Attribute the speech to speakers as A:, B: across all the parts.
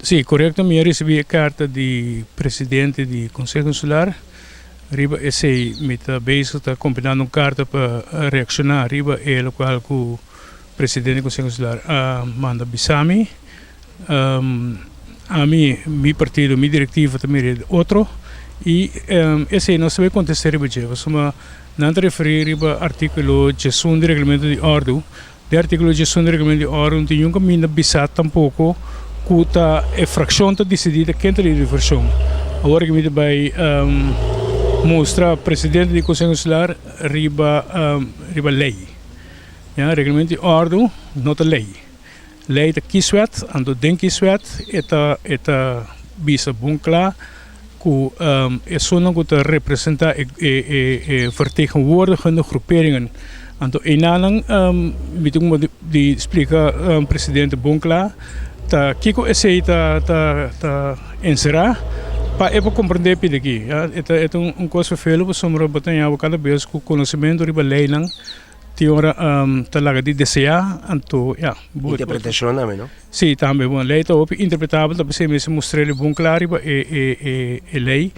A: Sí, korekto, mi a risibí e karta di presidente di Konseho Insular. Riba esei mi ta bezig ta kompilando un karta pa reakshoná riba e lokual ku presidente di Konseho Insular a manda bisa mi. Ami, mi partido, mi direktiva ta mira e otro i esei nos ta bai kontestá riba dje pasobra nan ta referí riba artíkulo diesun di Reglamento di Òrdu. Den artíkulo diesun di Reglamento di Òrdu no tin niun kaminda bisa tampoko ku ta e frakshon ta disidí ta ken ta lider di frakshon. Awor aki mi ta bai mustra presidente di Konseho Insular riba riba lei. Ya, Reglamento di Òrdu no ta lei. Lei ta kieswet, anto den kieswet e ta e ta bisa bon kla ku esunnan ku ta representá e e e vertegenwoordigende groeperingen. Anto einanan mi tin ku di splika presidente bon kla ta kiko esei ta ta ta enserá pa e por komprendé pidi aki. Ya e ta e ta un kos ferfelu pasobra bo ta haña bo kada bes ku konosementu riba leinan. Tin ora ta laga di deseá, anto ya.
B: Interpretashon tambe, no?
A: Sí, tambe. Bon, lei ta hopi interpretabel, ta p'esei mester mustr'é bon kla riba e e lei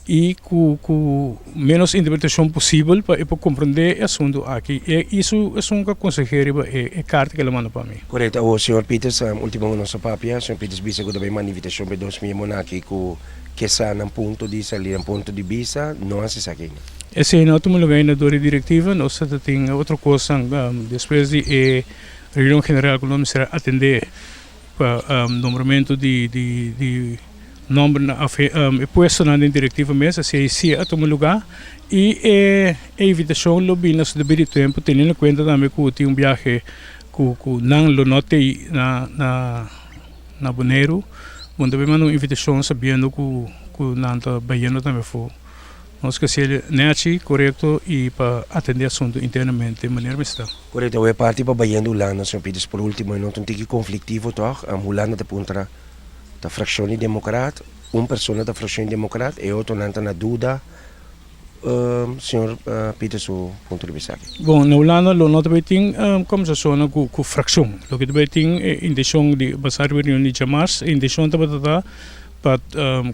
A: i ku ku ménos interpretashon posibel pa e por komprondé e asuntu aki. E isu esun ku a konseh'é riba e karta ku el a manda pa mi.
B: Korekto. Awor, señor Pieters, ultimo ku nos a papia, señor Pieters bisa ku ta bai manda invitashon pa e dos miembronan aki ku ke sa nan punto di sali, nan punto di bista, no hasi esaki ainda.
A: Esei no a tuma luga ainda dor di direktiva. Nos ta tin otro kosnan despues di e reunion general ku nos mester a atendé pa nombramentu di di nombernan òf e puestonan den direktiva mes. Esei si a tuma luga i e invitashon lo bini na su debido tempu teniendo en kuenta tambe ku tin un biahe ku ku nan lo no tei na na na Boneiru. Bo no ta bin manda un invitashon sabiendo ku ku nan ta bayendo tambe afó. Nos ke hasiel nechi, korekto i pa atendé asuntu internamente manera mester ta.
B: Korekto, awor e parti pa bayendo Hulanda, señor Pieters, por ultimo e no ta un tiki konfliktivo tòg? Hulanda ta puntra ta frakshon di Demokrat, un persona ta frakshon di Demokrat, e otronan ta na duda, señor Pieters su punto di bista aki.
A: Bon, na Hulanda lo no ta bay tin kombersashonnan ku frakshon. Loke ta bay tin e intenshon di basá riba e reunion di djamars, e intenshon tabata ta pa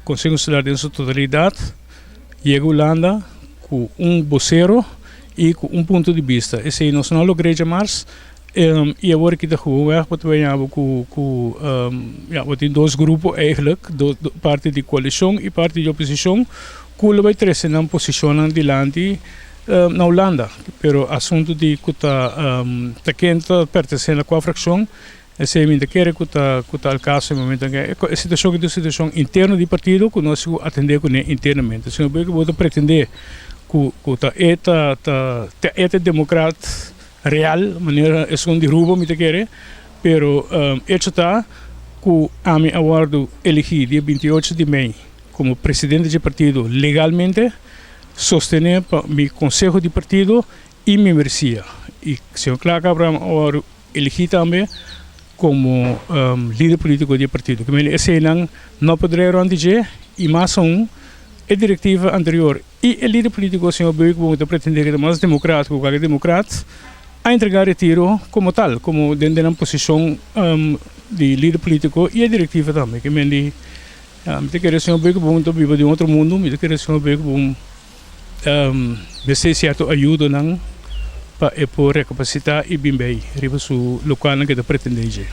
A: Konseho Insular den su totalidat yega Hulanda ku un bosero i ku un punto di bista. Esei nos no a logr'é djamars i awor ki ta gewoonweg bo ta bay haña bo ku ku ya bo tin dos grupo eigenlijk, parti di koalishon i parti di oposishon ku lo bay trese nan posishonnan dilanti na Hulanda. Pero asuntu di ku ta ta ken ta pertenesé na kua frakshon Esei mi ta kere ku ta ku ta al kaso e momento aki. E situashon aki ta un situashon interno di partido ku nos ku atendé kuné internamente. Si no bo bo ta pretendé ku ku ta e ta ta ta e ta e demokrat real manera esun di Rubo mi ta kere, pero echo ta ku ami a wòrdu eligí dia 28 di mei komo presidente dje partido legalmente, sostené pa mi konseho di partido i membresia. I señor Clark Abraham a wòrdu Eligí tambe komo lider polítiko di e partido. Ke mende eseinan no por drai rònt di dje i mas aun e direktiva anterior i e lider polítiko señor Beukeboom ta pretendé ke ta mas demokratiko ku kualke demokrat a entregá retiro komo tal, komo den den nan posishon di lider polítiko i e direktiva tambe. Ke mende mi ta kere señor Beukeboom ta biba den otro mundu, mi ta kere señor Beukeboom. Mester sierto ayudonan pa e por rekapasitá i bin bei riba su lokualnan ke ta pretendé dje.